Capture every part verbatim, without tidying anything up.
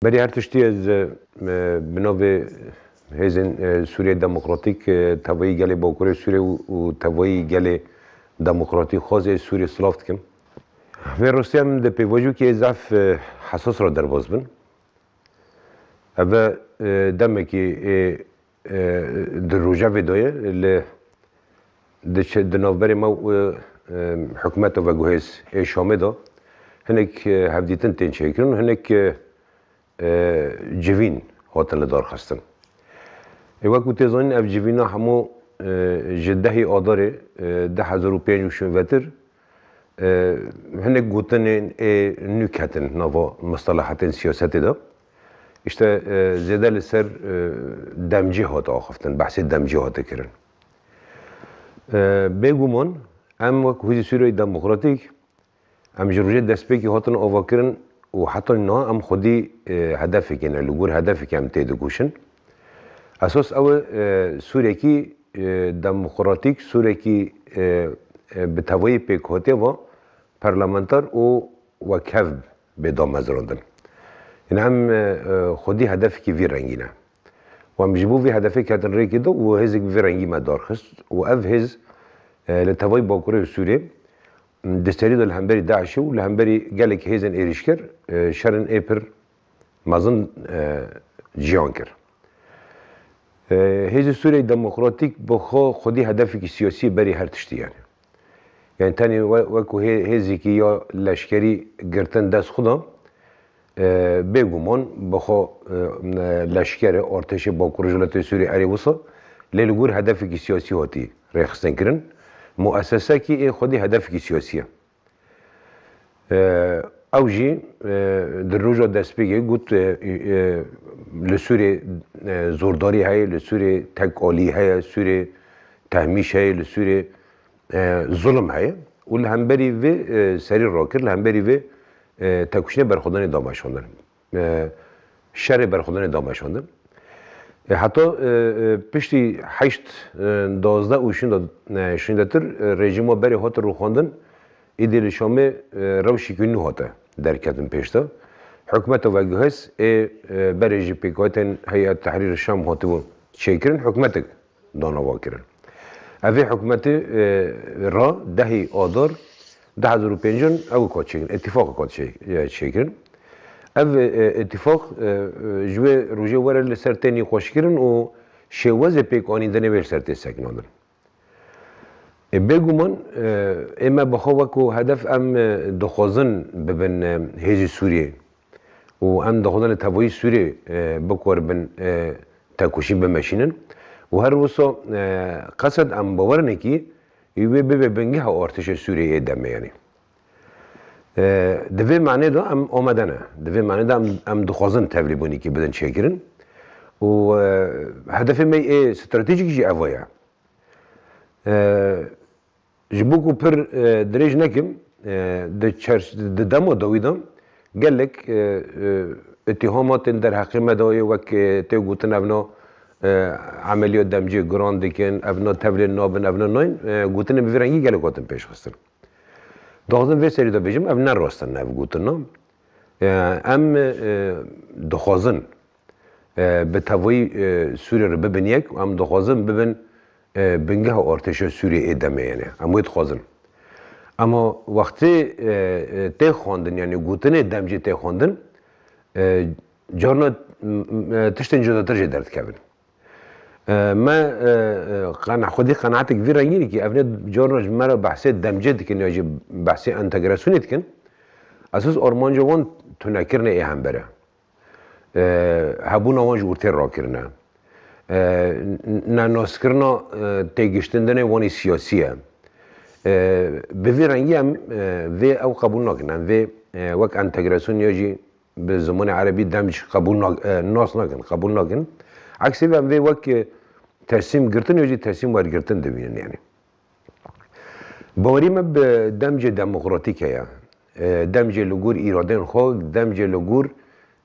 Berî her tiştî ez, e, bi navê Hêzên, e, Sûriyê Demokratîk, e, tevayî gelê Bakurê Sûriyê û, û tevayî gelê demokratîk xwazê Sûriyê silav dikim. Vê rastî em di pêvajoyekî zaf, e, hesas re derbas bin. Ev e, demekî ê, e, di rojevê de ye, li, di çe-, di navberê me û, e, hikûmeta veguhêz ê Şamê de hinek, e, hevdîtin tên çêkirin, hinek, e, e, civîn hatin li dar xistin. Ê, wekî tê zanîn, ev civîna hemû, e, ji dehê Adarê, e, du hezar û pênc û şûn vetir, e, hinek gotinên ê nû ketin nava mustelehetên siyasetê de. Îşte, e, zêde li ser, e, demcî hate axiftin, behsê demcî hate kirin. E, bêguman em wek Hêzê Sûriyeyê Demokratîk, em ji rojê destpêkê hatin avakirin û heta niha em xwedî, e, hedefekê ne, li gor hedefekê em têdikoşin. Esas ew e, e, Sûrekî, e, demokratîk, Sûrekî, e, e, bi tevayî pêkhatê ve parlamenter û wekhev bê damezrandin. Yanî em, e, e, xwedî hedefekî vî rengî ne. Û em ji bo vî hedefê ketin rêkê de û hêzek bi vî rengî me darxist û ev hêz, e, li tevayî Bakurê û Sûrê, di serî de li hemberî DAIŞê û li hemberî gelek hêzên êrîşker, e, şerên ê pir mezin, e, ciyan kir. E, Hêzê Sûriyeyê Demokratîk bi xwe xwedî hedefekî siyasî ye berî her tiştî yani. Yani tenê we-, wekû hê-, hêzekî ya leşkerî girtin dest xwe de, e, bêguman bi xwe, e, leşkerê, artêşê Bakur Rojhilatê Sûriyê erê wisa lê li gor hedefekî siyasî hatî rêxistin kirin. Muessesekî ê xwedî hedefekî siyasî ye. E, ew jî, e, di roja destpêkê got, e, e, li Sûrê, e, zordarî heye, li Sûrê tekalî heye, Sûrê tehmîş heye, li Sûrê, e, zulm heye û li hemberî vê, e, serî rakir, li hemberî vê, e, têkoşînê berxwedanê dameşandin. E, şerê berxwedanê dameşandin. E, heta, e, e, piştî heşt, e, duwazdeh û şûnde, e, şûndetir, e, rejîma berê hate rûxandin, îdî li Şamê, e, rewşekî nû hate derketin pêş de. Hikûmeta veguhêz ê, e, berê ji pêkhatên Heyet Tehrîr Şam hatibû çêkirin, hikûmetek dana va kirin. Evê hikûmetê, e, ra dehê Adar du hezar û pêncin ew got çêkirin, îtîfaq got çê-, e, çêkirin. Ev, e, îtîfaq, e, e, ji wê rojê were li ser tê nîqaşkirin û şêwazê pêkanînê wê li ser tê sekinandin. E, bêguman, e, ê me bi xwe wekû hedef em, e, dixwazin bibin, e, hêzê Sûriyê. Û em dixwazin li tevayî Sûriyê, e, bikaribin, e, tekoşîn bimeşînin. Û her wisa, e, qesed em bawer in kî wê bibe bingeha artêşa Sûriyê ê demê, yanî. E, di vê manê de em amade ne. Di vê manê de em, em dixwazin tevlîbûnekî bidin çêkirin. Û, e, hedefê me ê stratejîk jî ev e. E, Ji bo ku pir, e, dirêj nekim, e, di çerç-, di dema dawî de gelek, e, e, îtîhamat tên derheqê me de ye, wek, e, tê gotin evna, e, emeliya demcê giran dikin, evna tevlê nabin, evna nayên, e, gotinên bi vî rengî gelek hatin pêşxistin. Dixwazim vê serî de bêjim, ev ne rast in ev gotina. E, em, e, dixwazin, e, bi tevayî, e, Sûriyê re bibin yek û em dixwazin bibin, e, bingeha artêşa Sûriyê ê demê, yanî em wê dixwazin. Ema wextê, e, e, tê xwendin, yanî gotinê demcê tê xwendin, e, carna, m-, m-, e, tiştên cudatir jê derdikevin. E, me, e, e, qena-, xwedî qenaetek vî rengî ne kî ev ne carna ji me re behsê demcê dikin ya jî behsê entegrasyonê dikin. Esas armanca wan tunekirinê ê hember e. E, hebûna wan ji ortê rakirine. E, n-, n-, nenoskirina, e, têgiştindinê wan ê siyasî ye. E, bi vî rengî em, e, vê ew qebûl nakin. Em vê, e, wek entegrasyon ya jî bi zimanê erebî demc qebûl nak-, e, nas nakin, qebûl nakin. Eksê vê em vê wek, e, teslîm girtin ya jî teslîm wergirtin dibînin, yanî. Bawerî me bi demcê demokratîk heye. E, demcê li gor îradeyên xwe, demcê li gor,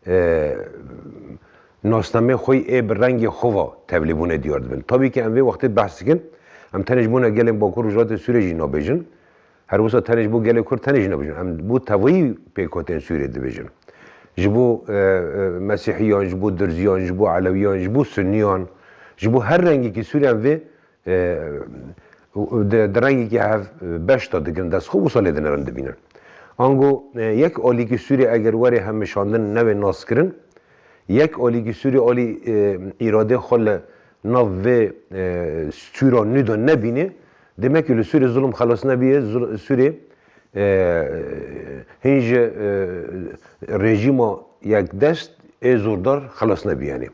e, nasnameyê xwe ê bi rengê xwe ve tevlîbûnê diyar dibin. Tabî ki em vê wextê behs dikin, em tenê ji bona gelên Bakur Rojhilatê Sûriyê jî nabêjin. Her wisa tenê ji bo gelê Kurd tenê jî nabêjin. Em bo tevayî pêkhatên Sûriyê dibêjin. Ji bo, e, e, Mesîhiyan, ji bo Dirziyan, ji bo Elewiyan, ji bo Sunniyan, ji bo her rengekî Sûriyan vê, e, di, di rengekî hev, e, beş de digrin dest xwe, wisa lê dinêrin dibînin. Ango, e, yek alîkî Sûrî eger were hemêşandin newê naskirin, yek alîkî Sûrî alî, e, îradê xwe li nav vê, e, stûra nû de nebîne, demek ki li Sûrê zulm xelas nebiye, zul-, Sûrê, e, hîn ji, e, rejîma yekdest ê zordar xelas nebiye, yanî.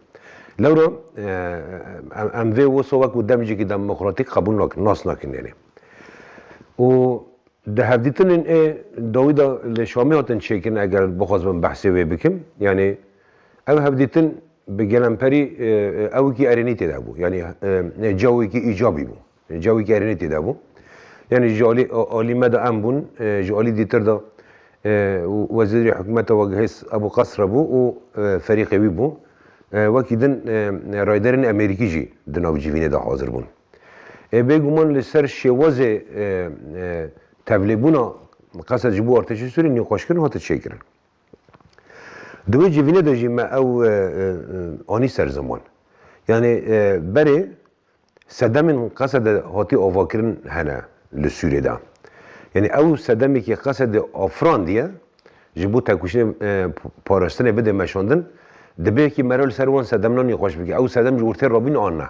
Lewra, e, em, em vê wisa wekû demcîkî demokratîk qebûl nakin, nas nakin, yanî. Û di hevdîtinên ê dawî de li Şamê hatin çêkirin, eger bixwazim behsê wê bikim, yanî ev hevdîtin bi gelemperî, e, e, ewkî erênî tê de bû, yanî, e, cawekî îcabî bû. Cawekî erênî tê de bû. Yanî ji alî, a-, alî me de em bûn, e, ji alî dîtir de, e, wezîrê hikûmeta Wegihêz Ebû Qesre bû û, e, ferîqê wî bû. E, wekî din, e, rayderên Amerîkî jî di nav civînê de hazir bûn. E, bêguman li ser şêwazê, e, e, tevlêbûna Qesed ji bo artêşê Sûrî nîqaşkirin hate çêkirin. Di wê civînê de jî me ew, e, e, e, anî ser ziman. Yanî, e, berê sedemên Qesedê hatî avakirin hene li Sûrê de. Yanî ew sedemekî Qesedê afirandiye ji bo têkoşînê, e, parastinê bide meşandin, divê ki meriv li ser wan sedemnan nîqaş bike. Ew sedem ji ortê rabîn an ne?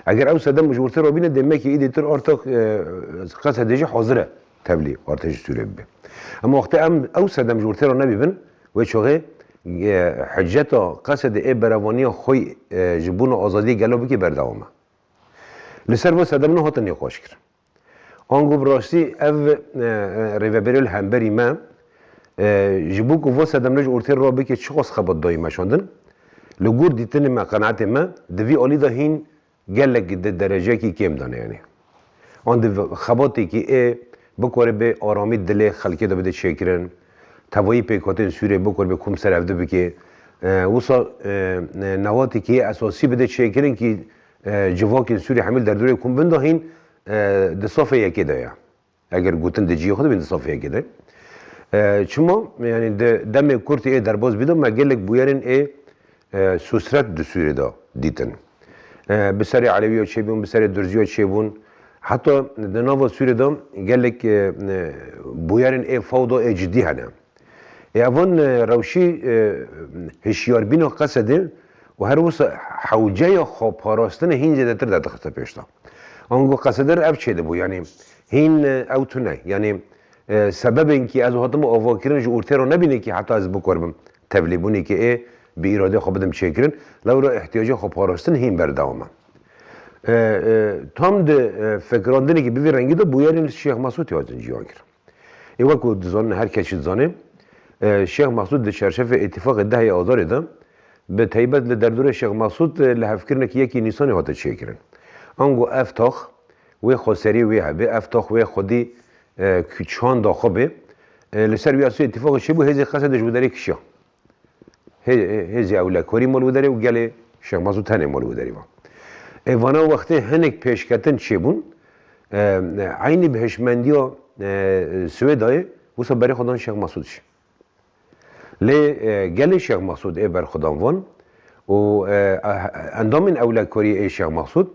Eger ew sedem ji ortê rabîne, demek ki îdî tir artak, e, Qesedê jî hazir e tevlî artêşê Sûrê bibe. Ema wextê em ew sedem ji ortê re nebîbin, wê çaxê, e, hiceta Qesedê ê berevaniya xwe, e, ji bona azadiyê gelo bike berdewam e. Li ser van sedemna hatin nîqaş kirin. Ango bi rastî ev, e, e, rêveberê li hemberî me, e, ji bo ku van sedemna ji ortê re bike çiqas xebat dayî meşandin, li gor dîtinê me, qenaetê me, di vî alî de hîn gelek di dereceyekî kêm de ne, yanî. An di xebatêkî ê bikare bê aramî dilê xelkê de bide çêkirin, tevayî pêkhatên Sûriyê bikare bê kom ser hevdu bike, e, wisa, e, e, newatêkî yê esasî bide çêkirin ki, e, civakên Sûriyê hemî li derdorê kom bin de hîn, e, di safê yekê de ye. Eger gotin di cihê xwe de bin, di safê yekê de. E, çima? Yanî di demê kurt ê derbas bî de me gelek bûyerên ê, e, sûsret di Sûrê de dîtin. E, bi serê Elewiya çêbûn, bi serê Durziya çêbûn. Heta di nava Sûrê de gelek, e, e, bûyerên ê fewda ê cidî hene. Ê evan, e, rewşî, e, hişyarbîna Qesedê û her wisa hewceya xwe parastinê hîn zêdetir derdixiste pêş de. Ango Qesedê re ev çêdibû, yanî hîn, e, ew tune. Yanî, e, sebebên ki ez hatime avakirin ji ortê re nebîne ki heta ez bikarim tevlîbûnekê ê bi îradê xwe bidim çêkirin. Lewra ihtiyaca xwe parastin hîn berdewam e. E, e, tam di, e, fikirandinekî bi vî rengî de bûyerên li Şêx Mesûdê hatin cîhankirin. Ê wek ku dizanin, her kes jî dizane, e, Şêx Mesûd di çarşefê Îtîfaqê dehê Azarê de, bi taybet li derdorê Şêx Mesûd, e, lihevkirinekî yekî Nîsanê hate çêkirin. Ango ev tax wê xweserî wê hebe, ev tax wê xwedî, e, ku çanda xwe bê, e, li ser vî esasî Îtîfaqê çêbû, hêzê Qesedê ji wî derê kişiya. Hê-, hê-, hêzê ewlekarî mal wî derê û gelê Şêx Mesûd tenê mal wî derê ve. Ê vana wextê hinek pêşketin çêbûn, e, eynî bi hişmendiya, e, Swêdayê wisa berê xwe dan Şêx Mesûd jî. Lê, e, gelê Şêx Mesûd ê berxwedan van û, e, endamên ewlekarî ê Şêx Mesûd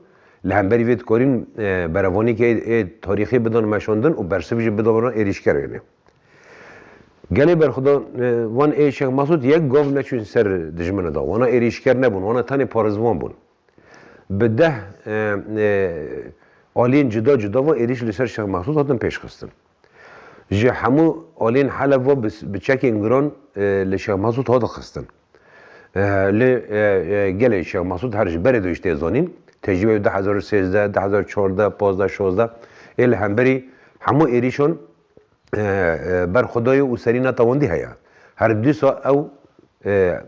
li hemberî vê dikarîn, e, berevanîkê ê, ê tarîxî bidan meşandin û bersiv jî bidan êrîşker êne. Gelê berxwedan, e, van ê Şêx Mesûd yek gav neçûn ser dijmine de. Wana êrîşker nebûn, wana tenê parêzvan bûn. Bi deh, e, e, aliyên cuda cuda ve êrîş li ser Şêx Mesûd hatin pêşxistin. Ji hemû aliyên Heleb ve bi, bi çekên giran, e, li Şêx Mesûd hate xistin. E, lê, e, e, gelê Şêx Mesûd her ji berê de jî tê zanîn. Tecrûbeya du hezar û sêzdeh, du hezar û çardeh, pazdeh, şazdeh ê li hemberî hemû êrîşan, e, e, berxwedayî û serî netewandî heye. Her dîsa ew, e,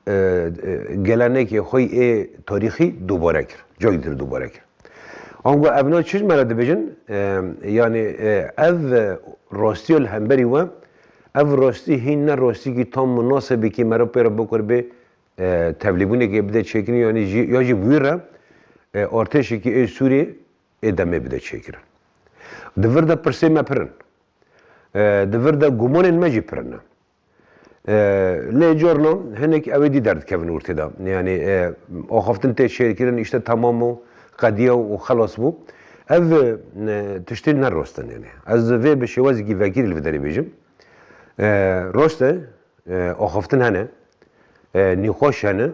e, e, gelenekê xwe yê tarîxî dubare kir. Cayî dir dubare kir. Ango evna çi ji me re dibêjin? E, yanî, e, ev, e, rastiya li hemberî we, ev rastî hîn ne rastîkî tam munasebekî me re pê re bikir bê, e, tevlîbûnekê bide çêkirin, yanî jî, ya jî bi wî re, e, artêşekî ê Sûrî ê demê bide çêkirin. Di vir de pirsê me pir in. E, di vir de gumanên me jî pir in. E, lê carna hinek ew ê dî derdikevin ortê de. Yani, e, axaftin tê çêkirin, işte tamam û qediya û xelas bû. Ev, e, tiştê ne rast in yani. Ez vê bi şêwazekî vekirî li vê derê bêjim. E, rast e, e, axaftin hene, e, nîqaş hene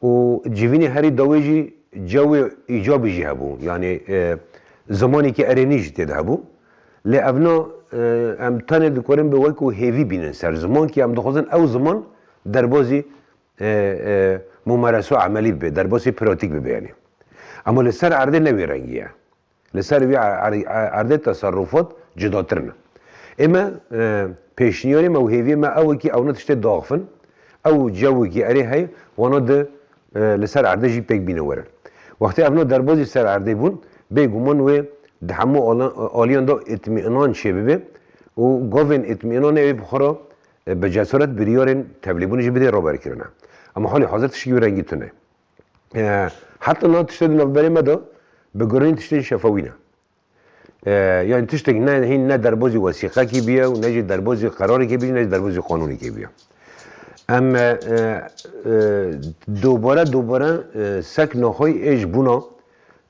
û civînê herî dawê jî cewê îcabî jî hebû. Yani, e, zimanekî erênî jî tê de hebû. Lê evna, e, em tenê dikarin bi wekû hêvî bînin ser ziman ki em dixwazin ew ziman derbazî, e, e, mumareso emelî bibe, derbazî pratîk bibe yani. Ama li ser erdê ne wê rengî ye. Li ser vî er-, er-, erdê teserrufat cudatir ne. Ê me, e, pêşniyarê me û hêviyê me ew e ki ewna tiştê daxifin, ew cewekî erê heye, wana di, e, li ser erdê jî pêk bîne werin. Wextê evna derbazî ser erdê bûn, bêguman wê di hemû ala-, aliyan de îtmînan çêbibe û govên îtmînanê wê bi xwe re, e, bi cesaret biryarên tevlîbûnê jî bidê raberkirine. Ama halê hazir tiştî wî rengî tune. E, heta niha tiştê di navberê me de bi gironî tiştên şefewî ne. E, yani tiştek ne hîn ne derbozî wesîqekî bûye û ne jî derbozî qerarekê bûye, ne jî derbozî qanûnekê bûye. Em, e, e, e, dubare dubare, e, sek naxoy ê ji bûna,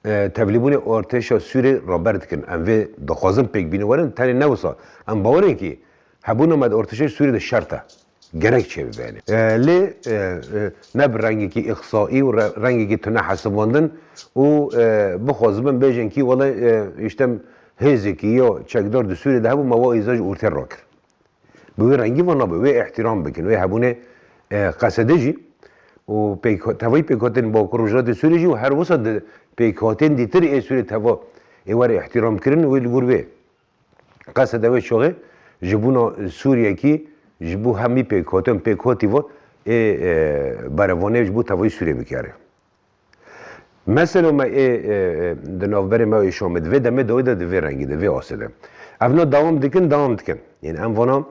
e, tevlîbûnê artêşa Sûrê raber dikin. Em vê dixwazin pêk bîne werin, tenê ne wisa. Em bawer in kî hebûna me di artêşa Sûrê de şert e. Gerek çêbibe yani. E, lê, e, e, ne bi rengekî îqsaî û re-, rengekî tune hesibandin û, e, bixwazibin bêjin kî wele, e, işte hêzekî ya çekdar di Sûrê de hebû, me wa îza ji ortê rakir. Bi wê rengî van nabe, wê îhtîram bikin, wê hebûnê, e, Qesede jî û pêk-, tevayî pêkhatên Bakur Rojhilatê Sûrê jî û her wisa di pêkhatên dîtir ê Sûrê teva ê were îhtîram kirin, wê li gor wê. Qesede wê çaxê ji bûna Sûriyekî ji bo hemî pêkhatin, pêkhatî va ê, e, berevanê ji bo tevayî Sûriyê bikere. Mesela me ê, e, e, di navberê me ê Şamê di vê demê dawî de di vê rengî de, vê asê de. Evna dewam dikin, dewam dikin. Yani em vana,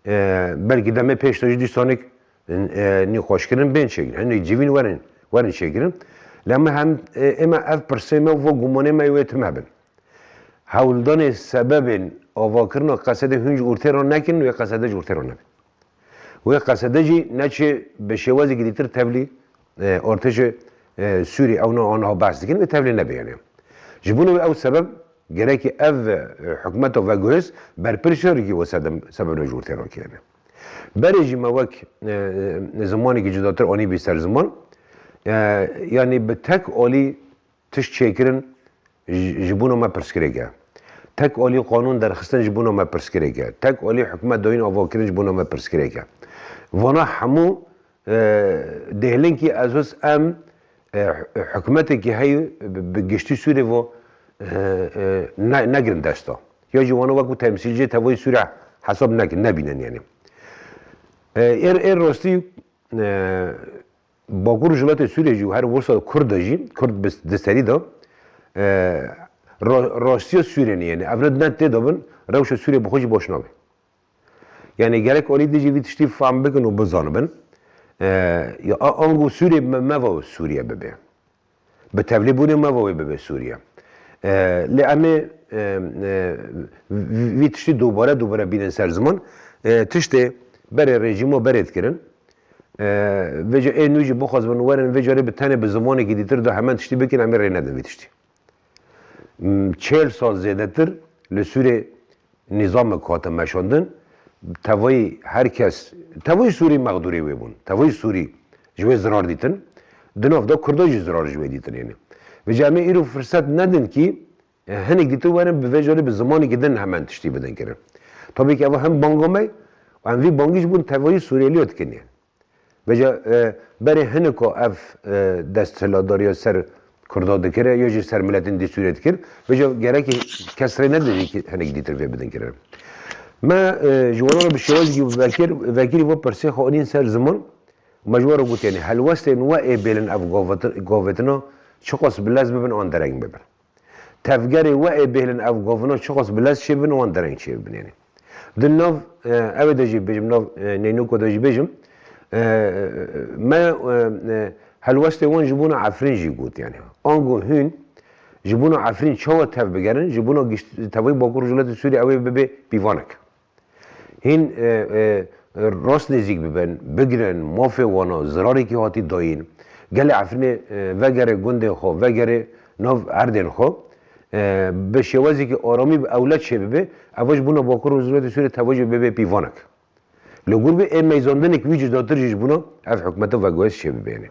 e, belkî demê pêş de jî dîsanek, e, nîqaşkirin bên çêkirin. Hinek civîn werin, werin çêkirin. Lê me hem, e, ê me ev pirsê me û va gumanê me wê tim hebin. Hewldanê sebebên avakirina Qesedê hûn ji ortê re nekin, wê Qesede ji ortê re nebe. Wê Qesede jî neçê bi şêwazekî dîtir tevlî, e, artêşê, e, Sûrî ewna aniha behs dikin, wê tevlî nebe yani. Ji bona wê ew sebeb gerekî ev, e, hikûmeta veguhêz berpirsiyarî kî wê sedem-, sebebê ji ortê re kiriye. Berê jî me wek, e, e, zimanekî cudatir anîbî ser ziman. E, yani bi tek alî tişt çêkirin ji, ji bona me pirsgirêk e. Tek alî qanûn derxistin ji bona me pirsgirêk e. Tek alî hikûmet dayîn avakirin ji bona me pirsgirêk e. Vana hemû, e, dêhlinkî esas em, e, hikûmetekî heye bi, bi giştî Sûrê vo, e, e, ne, negirin desta. Ya jî vana wekû temsîlciyê tevayî Sûrê hesab nekin, nebînin yani. E, êr, êr rastî, e, Bakur Rojhilatê Sûriyê jî û her wisa Kurd de jî, Kurd bi, di serî de, e, ra-, rastiya Sûriyê ne yani. Ev ne tê de bin, rewşa Sûriyê bi xwe jî baş nabe. Yani gerek alî dijî vî tiştî fehm bikin û bizanibin. E, ya a-, ango Sûriyê me, me ve Sûriye bibe. Bi tevlîbûnê me ve wê bibe Sûriye. E, lê em ê, e, e, vî tiştî dubare dubare bînin ser ziman. E, tiştê berê rejîmo berê dikirin. E, vêca ê nû jî bixwazibin werin vê carê bi tenê bi zimanekî dîtir de hemen tiştî bikin, em ê rê nedin vî tiştî. M, çêl sal zêdetir li Sûrê nîzamek hate meşandin. Tevayî her kes, tevayî Sûrî mexdûrê wê bûn. Tevayî Sûrî ji wê zirar dîtin. Di nav de Kurda jî zirar ji wê dîtin yani. Vêca em ê îro firset nedin kî, e, hinek dîtir werin bi vê carê bi zimanekî din hemen tiştî bidin kirin. Tabî ki ev hem banga me, em vî bangî ji bo tevayî Sûriyeliya dikin yani. Vêca, e, berê hiniko ev, e, desthilatdariya ser Kurda dikire, ya jî ser miletên dî Sûriyê dikir. Vêca gerekî kes rê nede jî ki hinek dîtir vê bidin kirin. Me, e, ji wana re bi şêwazekî vekir, vekirî vo pirsê xwe anîn ser ziman. Me ji wan re got, yani helwestên we ê bêlin ev gavetin-, gavetina çiqas bi lez bibin an dereng bibin. Tevgerê we ê bêhlin ev govina çiqas bi lez çêbin û wan dereng çêbin yani. Di nav, e, ew ê de jî bêjim, nav, e, neynoka de jî bêjim, e, me, e, e, helwestê wan ji bona Efrîn jî got yani. Ango hûn ji bona Efrîn çawa tev bigerin, ji bona gişt-, tevayî Bakur Rojhilatê Sûriyê ew ê bibe pîvanek. Hîn, e, e, e, rast nêzîk bibin, bigrin, mafê wana, zirarekî hatî dayîn. Gelê Efrînê, e, vegere gundên xwe, vegere nav erdên xwe, e, bi şêwazekî aramî bi ewle çêbibe, eva ji bona Bakur û Rojhilatê Sûriyê tevajê bibe pîvanek. Li gor vê ê meyzandineke wî cudatir jî ji bona ev hikûmeta veguhêz çêbibe, yanî.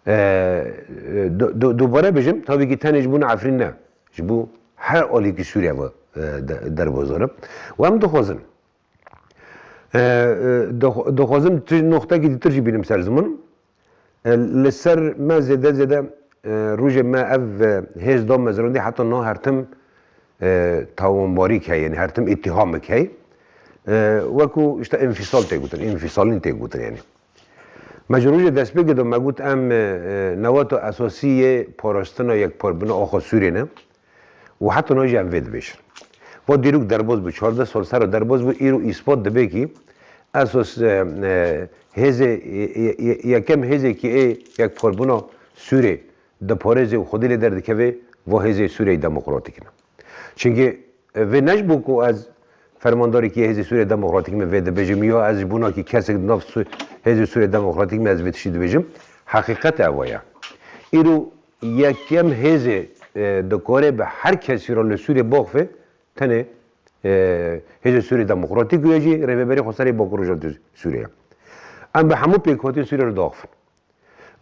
E, e, du-, du-, dubare bêjim, tabî kî tenê ji bona Efrîn ne. Ji bo her alîkî Sûriye ve, e, de-, derbas dibin. Û em dixwazin, e, e, dix-, dixwazim tu noxtekî dîtir jî bînim ser ziman. E, li ser me zêde zêde, e, rojê me ev, e, hêz da mezrandî heta niha her tim, e, tawanbarîk heye, yanî her tim îtîhamik heye. E, wekû işte înfîsal tê gotin, înfîsalîn tê gotin yanî. Me ji rojê destpêkê de me got em, e, e, newata esasî yê parastina yekparbûna axa Sûriyê ne. Û heta niha jî em vê dibêjin. Va dîrok derbas bû, çardeh sal ser derbas bû, îro îspat dibe kî esas, e, e, hêzê, e, e, e, yekem hêzê kî ê yekparbûna Sûrê diparêze û xwedî lê derdikeve, va hêzê Sûriyeyê Demokratîk ne. Çimkî, e, vê ne ji bo ku ez fermandarekî Hêzê Sûriyê Demokratîk me vê dibêjim, ya ez ji bona kî kesek di nav Sû-, Hêzê Sûriyê Demokratîk me ez vê tiştî dibêjim. Heqîqet ev e ya. Îro yekem hêzê, e, dikare bi her kesî re li Sûriyê biaxive, tenê, e, Hêzê Sûriyê Demokratîk û ya jî Rêveberê Xweserê Bakur Rojhilatê Sûriyê. Em bi hemû pêkhatên Sûriyê re diaxivin.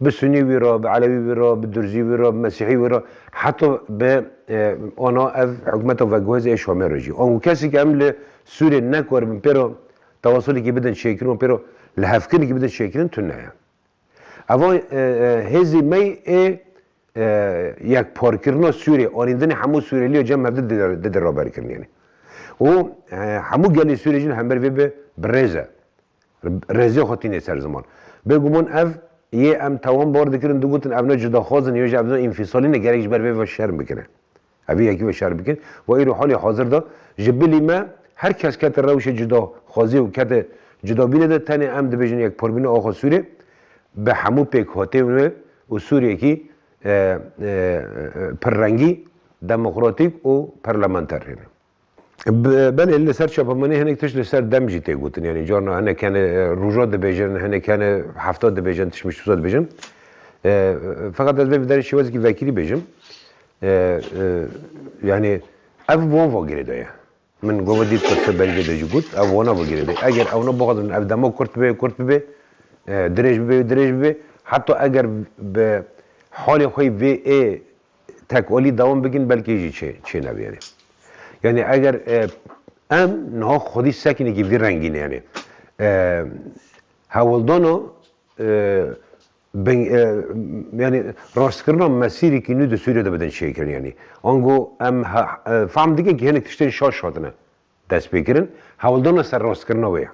Bi Sunî wî re, bi Elewî wî re, bi Durzî wî re, bi Mesîhî wî re, heta bi, e, ana ev hikûmeta veguhêz ê Şamê re jî. Ango kesê ke em li Sûriyê nekaribin pê re tewasulekî bidin çêkirin û pê re lihevkirinekî bidin çêkirin, tune ye. Eva, e, e, hêzê me ê, e, yekparkirina Sûriyê, anîndinê hemû Sûriyeliya cem hev di, di, di, di raberkirin yanî. Û, e, hemû gelê Sûriyê jî li hember vê bi, bi rêz e. Rêzê xwe tîne ser ziman. Bêguman ev yê em tawan bar dikirin, digotin ev ne cudaxwaz in, ya jî ev ne înfîsalî ne, gerek ji ber vê ve şerm bikine. Ev yekî ve şerm bikin. Ve îro halê hazir de ji bilî me her kes kete rewşê cudaxwazî û kete cudabînê de, tenê em dibêjin yekparbûna axa Sûrê bi hemû pêkhateyên wê û Sûriyekî, e, e, e, pirrengî, demokratîk û parlamenter hene. Be-, belê li ser çapemeniyê hinek tişt li ser dem jî tê gotin. Yanî carna hinek hene, e, roja dibêjin, hinek hene hefta dibêjin, tişt mişt wisa dibêjin. E, feqet ez vê bi derê şêwazekî vekirî bêjim. E, e, yanî ev wan va girêdaye. Min gova dît pirse belgê de jî got, ev wana va girêdaye. Eger ewna bixwazin ev dema kurt bibe, kurt bibe, e, dirêj bibe, dirêj bibe. Heta eger bi halê xwe vê ê tekalî dewam bikin, belkî jî çê, çê nebe yanî. Yanî eger, e, em niha xwedî sekinekî vî rengî ne yanî. E, hewldana, e, bin, e, yanî rastkirina mesîrekî nû di Sûriyê de bidin çêkirin yanî. Ango em ha-, e, fehm dikin kî hinek tiştên şaş hatine destpêkirin, hewldana serrastkirina wê ye.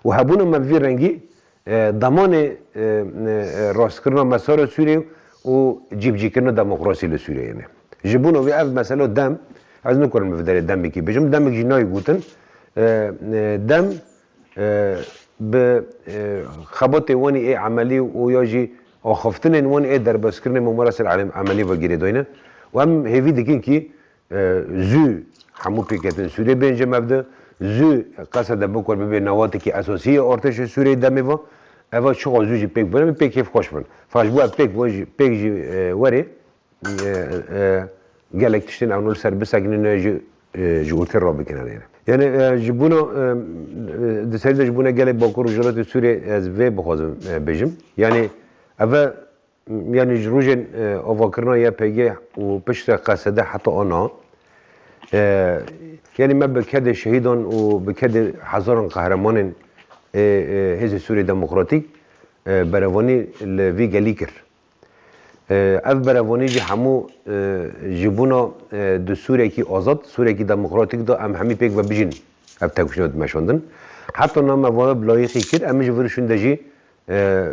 Û hebûna me bi vî rengî, e, demanê, e, e, e, rastkirina mesara Sûriyê û cîbicîkirina demokrasiyê li Sûriyeyê ne. Ji bona wê ev mesela dem, ez nikarim li vê derê demekî bêjim, demek jî nayê gotin, e, e, dem, e, bi, e, xebatê wan ê emelî û ya jî axiftinên wan ê derbazkirinê Mumara ser elem-, emelî ve girêdayî ne. Û em hêvî dikin kî, e, zû hemû pêketên Sûriyê bên cem hev de, zû Qesede bikor bibe newatekî esasî yê artêşê Sûriyê demê ve, eva çiqa zû jî pêk bibin, pêk kêfxweş bin. Feqet ji bo ev pêk we jî, pêk jî, e, were, e, e, gelek tiştên ewno li ser bisekinin, e, ji, e, ji ortê rabikinin. Yanî, e, ji bona, e, e, di serî de ji bona gelê Bakur û Rojhilatê Sûriyê ez vê bixwazim, e, bêjim. Yanî, eve Yanî ji rojên, e, avakirina Y P G û piştre Qesede heta ana, e, yanî me bi kedê şehîdan û bi kedê hezaran qehremanên, e, e, Hêzê Sûriyê Demokratîk, e, berevanî li vî gelî kir. E, ev berevanî jî hemû, e, ji bona, e, di Sûriyekî azad, Sûriyekî demokratîk de em hemî pêk ve bijîn ev tevkişîna dimeşandin. Heta niha me vana bi layîqî kir, em ji vir şûnde jî e,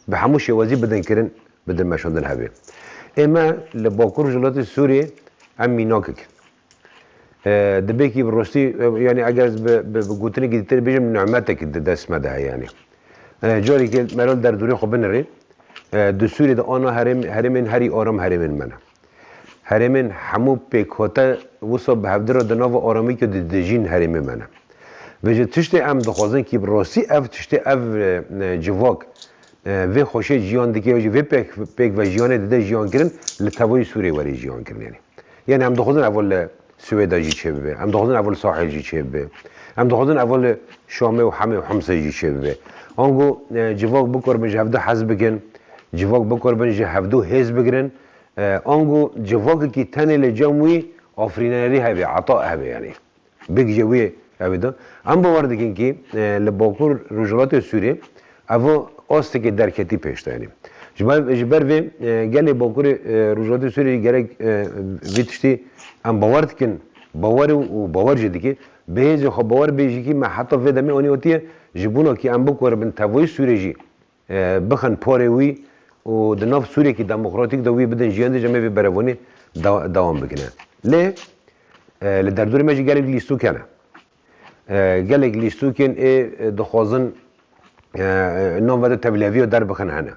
bi hemû şêwazî bidin kirin, bidin meşandin hevê. Ê me li Bakur Rojhilatê Sûriyê em mînakek in. E, dibê kî bi rastî, e, yanî eger ez bi, bi, bi gotinekî dîtir bêjim, nimetek di dest me de heye yanî. E, carekê meral derdorê xwe binirê. E, di Sûriyê de ana herêm-, herêmên herî aram herêmên me ne. Herêmên hemû pêkhate wisa bi hevdira di nava aramîkê de dijîn herêmê me ne. Vêce tiştê em dixwazin kî bi rastî ev tiştê ev, e, civak, e, vê xweşê jiyan dike, jî vê pêk, pêk ve jiyanê dide jiyan kirin, li tevayî Sûriyê werê jiyan kirin yani. Yani em dixwazin ev li Swêda jî çêbibe, em dixwazin ev li Sahil jî çêbibe, em dixwazin ev li Şamê û Hemê û Himsê jî çêbibe. Ango, e, civak bikarbin ji hevdu hez bikin, civak bikarbin ji hevdu hêz bigirin, e, ango civakekî tenê li cem wî afirînerî hebe, ata hebe yani. Bêgije wê ew ê de. Em bawer dikin kî, e, li Bakur Rojhilatê Sûriyê ev astekê derketî pêş de, yanî. Ji ber, ji ber vê, e, gelê Bakurê, e, Rojhilatê Sûriyê gerek, e, vê tiştî em bawer dikin, bawer û, û bawer jî dike. Bi hêzê xwe bawer bê jî kî me heta vê demê anî otiye, ji bona kî em bikarin tevayî Sûriyê jî e, bixin porê wî û di nav Sûriyekî demokratîk de wî bidin jiyan de, ji me vê berevanî da-, dewam bikine. Lê, e, li derdorê me jî gelek lîstok hene. E, gelek lîstokên ê, e, dixwazin, e, e, nav ve de tevlîheviya derbixin hene.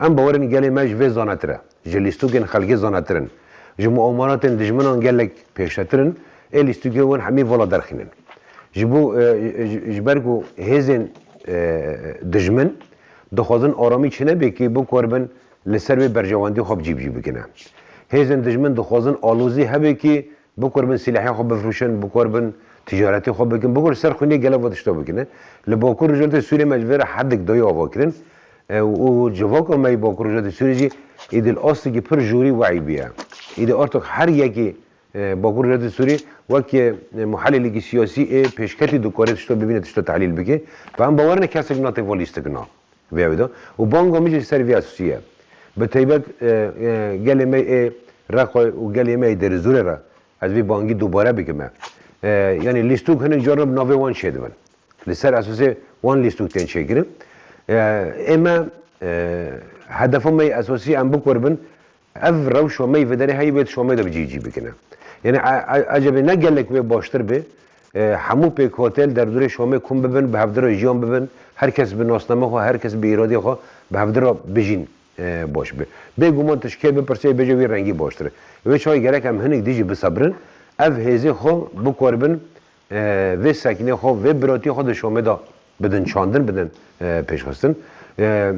Em bawerin gelê me ji vê zanetir e. Ji lîstokên xelkê zanetir in. Ji muamaratên dijminan gelek pêşetir in. Ê lîstokê wan hemî vala derxînin. Ji bo, e, ji, ji ber ku hêzên, e, dijmin dixwazin aramî çênebe kî bikarin li ser wê berjewendî xwe bi cî bi cî bikine. Hêzên dijmin dixwazin alozî hebe kî bikarin sîlehê xwe bifroşin, bikarin ticaretê xwe bikin, bikarin ser xwînê gelek ve tişta bikine. Li Bakur Rojhilatê Sûriyê me ji vê re hedik dayî ava kirin. E, û civaka me yê Bakur Rojhilatê Sûriyê jî îdî li astekî pir jorî wehî bûye. Îdî artık her yekî e, Bakur Rojhilatê Sûriyê wek, e, muhelîlekî siyasî ê pêşketî dikare tişta bibîne, tişta tehlîl bike. Ve em bawer ne kesek nate va lîstikina vê ew de. Û banga min jî li ser vê esasî ye. Bi taybet, e, e, gelê me ê Reqayê û gelê me ê Dêrizorê re ez vê bangî dubare bikim e. E, yanî lîstok hinek caran bi navê wan çêdibin. Li ser esasê wan lîstok tên çêkirin. E, ê me, e, hedefa me yê esasî em bikarin ev rewşa me yê vê derê heyî bê di Şamê de bi cî cî bikine. Yani e, e, ecebê ne gelek wê baştir bê, e, hemû pêkhate li derdorê Şamê kom bibin, bi hevdira jiyan bibin, her kes bi nasname xwe, her kes bi îradê xwe bi hevdira bijîn, e, baş be. Bêguman tu ji kê bipirsê bêje wî rengî baştir e. Wê çawa gerek em hinek dî jî bisebirin, ev hêzê xwe bikarin, e, vê sekînê xwe, vê biratî xwe di Şamê de bidin çandin, bidin, e, pêşxistin. E,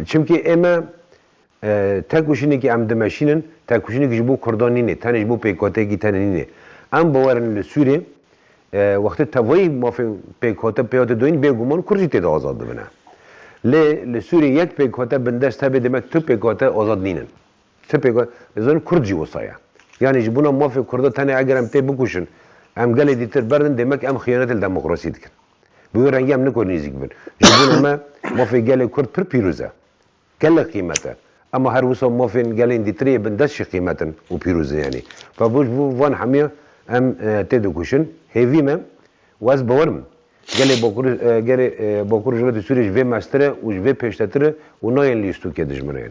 çimkî ê me, e, tekoşînekî em dimeşînin, tekoşînekî ji bo Kurdan nîne, tenê ji bo pêkhateyekî tenê nîne. Em bawerin li Sûriyê, e, wextê tevayî mafên pêkhate pêhate doyîn bêguman Kurd jî tê de azad dibine. Lê li Sûriyê yek pêkhate bindest hebe demek tu pêkhate azad nînin. Ti pêk, ez zanim Kurd jî wisa ye. Yani ji bona mafê Kurda tenê eger em tê bikuşin, em gelê dîtir berdin, demek em xiyanet li demokrasî dikin. Bi wê rengî em nikarin nêzîk bibin. Ji bona me mafê gelê Kurd pir pîroz e. Gelek qîmet e. Ema her wisa mafên gelên dîtirê yê bindest jî qîmet in û pîroz in yani. Ve bo ji bo van hemiya em, e, tê dikuşin. Hêvî me û ez bawer im. Gelê Bakur, e, gelê, e, Bakur Rojhilatê Sûriyê ji vê mestir e û ji vê pêştetir e û nayên lîstokê dijmin re yani.